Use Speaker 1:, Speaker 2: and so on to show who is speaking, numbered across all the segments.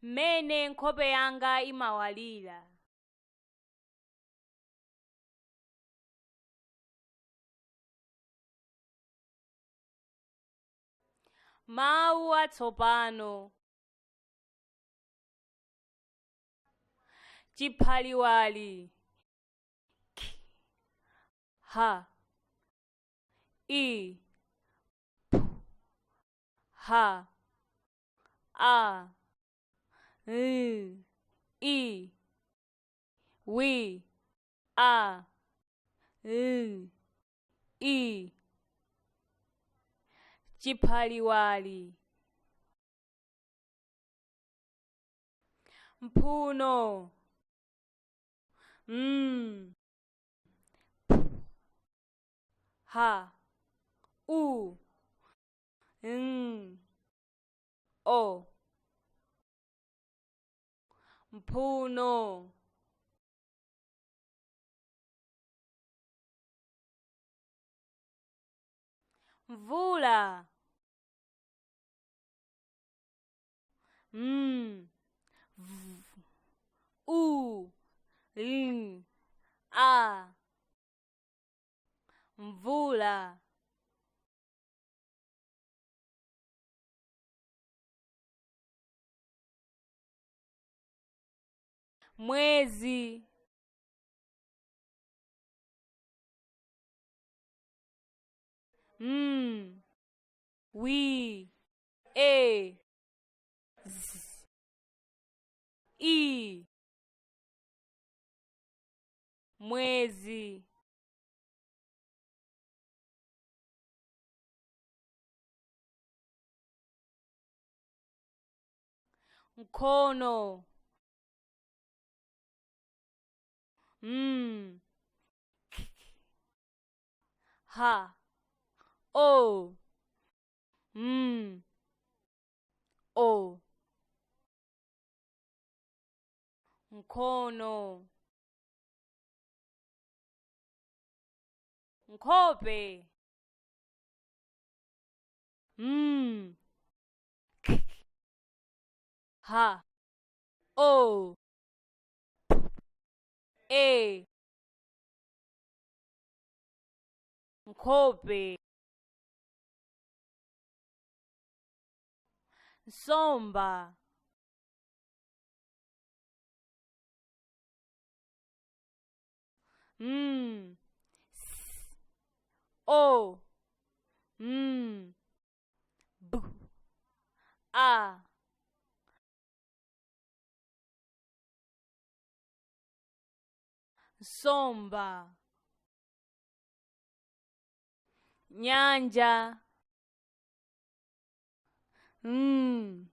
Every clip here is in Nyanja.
Speaker 1: Mmene nkhope yanga imawalira. Mawu atsopano. Chiphaliwali. K H I P H A L I W A L I. Chiphaliwali. Mphuno. M P H U N O. Mphuno. Mvula. M V U L A. Mvula. Mwezi. M W E Z I. Mwezi. Mkono. M K H O M O. Mkono. Nkhope. M K H O P E. Nkhope. Nsomba. M S O M B A. Nsomba. Nyanja. N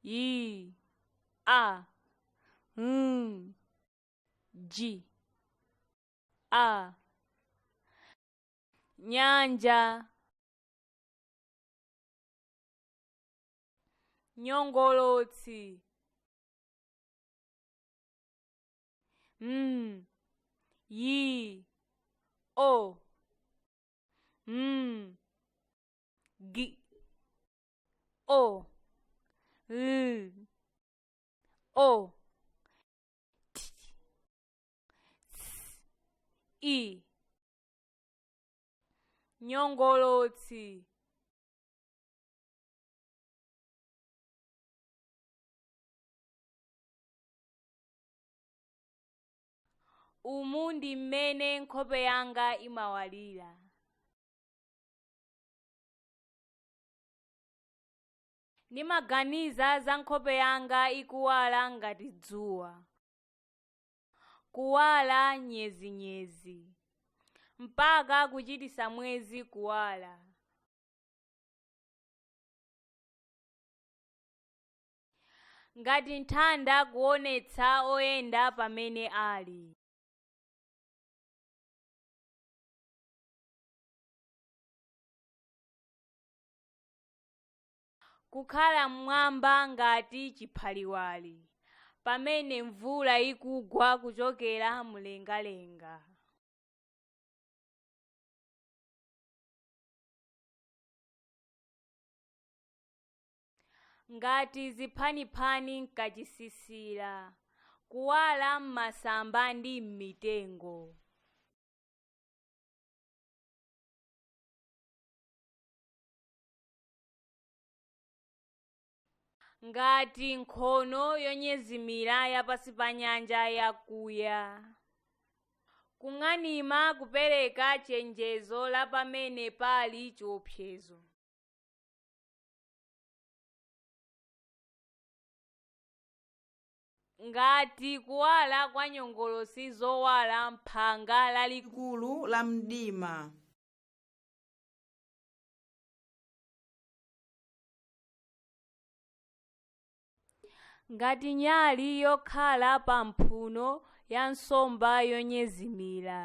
Speaker 1: I A N G A. Nyanja. Nyongolotsi. M Y O M G O L O T S I. Nyongolotsi. Umu ndi mmene nkhope yanga imawalira. Ndimaganiza za nkhope yanga ikuwala ngati dzuwa, kuwala nyezinyezi, mpaka kuchititsa mwezi kuwala. Ngati nthanda kuonetsa oyenda pamene ali. Kukhala mmwamba ngati chiphaliwali, pamene mvula ikugwa kuchokera mlengalenga. Ngati ziphaniphani nkachisisira, kuwala m'masamba ndi m'mitengo. Ngati nkhono yonyezimira yapansi pa nyanja yakuya. Kung'anima kupereka chenjezo la pamene pali chiopsezo. Ngati kuwala kwa nyongolosi zowala m'phanga lalikulu
Speaker 2: likulu la mdima.
Speaker 1: Ngati nyali yokhala pa mphuno ya nsomba yonyezimira,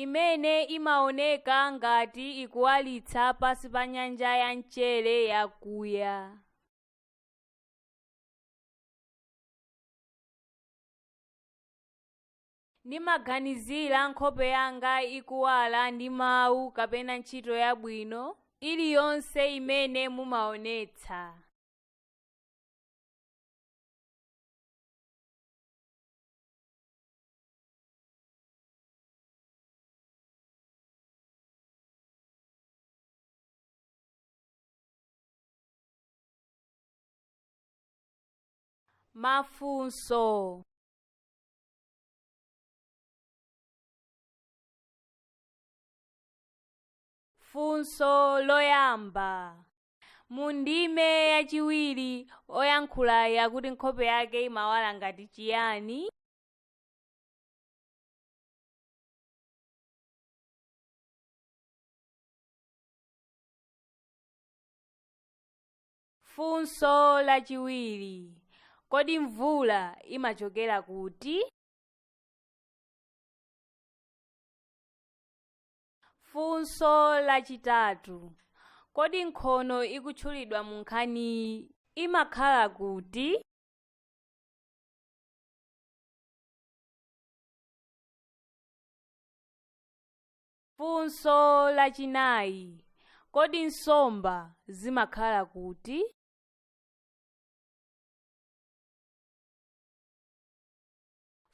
Speaker 1: imene imaoneka ngati ikuwalitsa pansi pa nyanja ya mchere yakuya. Ndimaganizira nkhope yanga ikuwala ndi mawu kapena ntchito yabwino iliyonse imene mumaonetsa. Mafunso. Funso loyamba. Mu ndime yachiwiri oyankhulayi akuti nkhope yake imawala ngati chiyani? Funso lachiwiri. Kodi mvula imachokera kuti? Funso lachitatu. Kodi nkhono ikutchulidwa mu nkhaniyi imakhala kuti? Funso lachinayi. Kodi nsomba zimakhala kuti?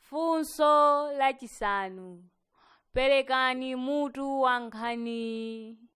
Speaker 1: Funso lachisanu. Perekani mutu wa nkhaniyi.